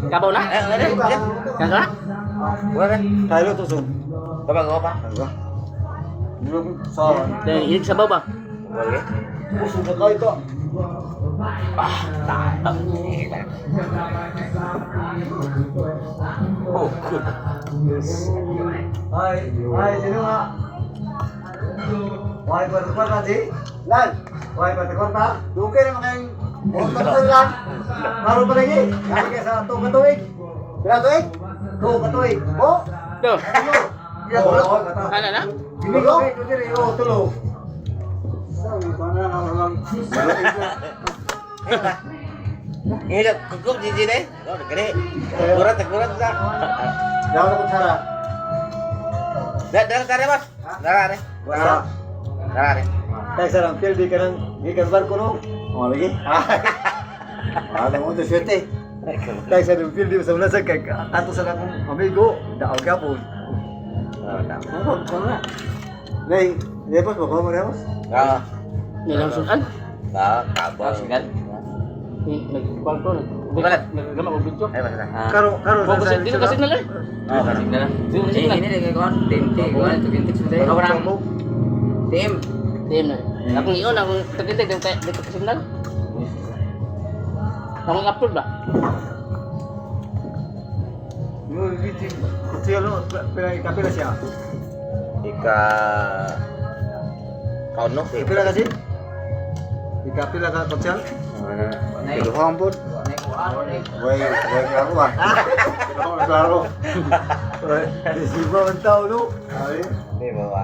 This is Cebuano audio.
Kabaw na? Eh, ano? Kaka? Wala. Tayo to so. Kapag ako pa. Ano ba? Sa Dahil hilig sabaw ba? Wala. Busog na kayo to. Ah, tata. Oh, good. Ay, ay, sino nga? Why ba ito na, Ji? Lan! Why ba ito na? Dukay naman kayong Huwag na sa lan! Maro pa lagi! Kaya kaya sa tuwa katuig! Pila tuig? Tuwa katuig! Oh! Do. Tulo! Tulo! Ano na? Tulo! Oh, tulo! Sabi ko na lang. Ini dah kukup di sini. Oh, gede. Kurat, kurat sa. Daw na kutsara. Dah, dah, dah, bos. Dah, dah. Wala. Dah, dah. Kaya sa lang, pildi ka ng gikan barko no? Oh, lagi? Ah, mo to swerte. Kaya sa lang, pildi sa ulan sa kay ato sa akong amigo, daog ka po. Oh, dah. Ano ko na? Nay, lepos ba ko mo lepos? Ah, Nilang sudan. dah, kabel. Signal. Nagkuhan ko. Wala. Nagagama ko video. Eh, mas dah. Karo karo Focus dito kasi signal eh. Oh, kan. Signal. Dito kasi Eh, signal. ini lagi kon tim T kon itu kintik sudah. Kau orang tim. Tim na. Akong iyon, akong tagintig, dito dito kasi signal. Akong upload ba? Kutsilo pila kapila siya. Ika kau no. Kapila kasi? Ikapila ka kutsilo? Naik. Duhang po. Naik kuan. Way, way klaro ah. Klaro. Disiba ang tao no. Ay. Ini bawa.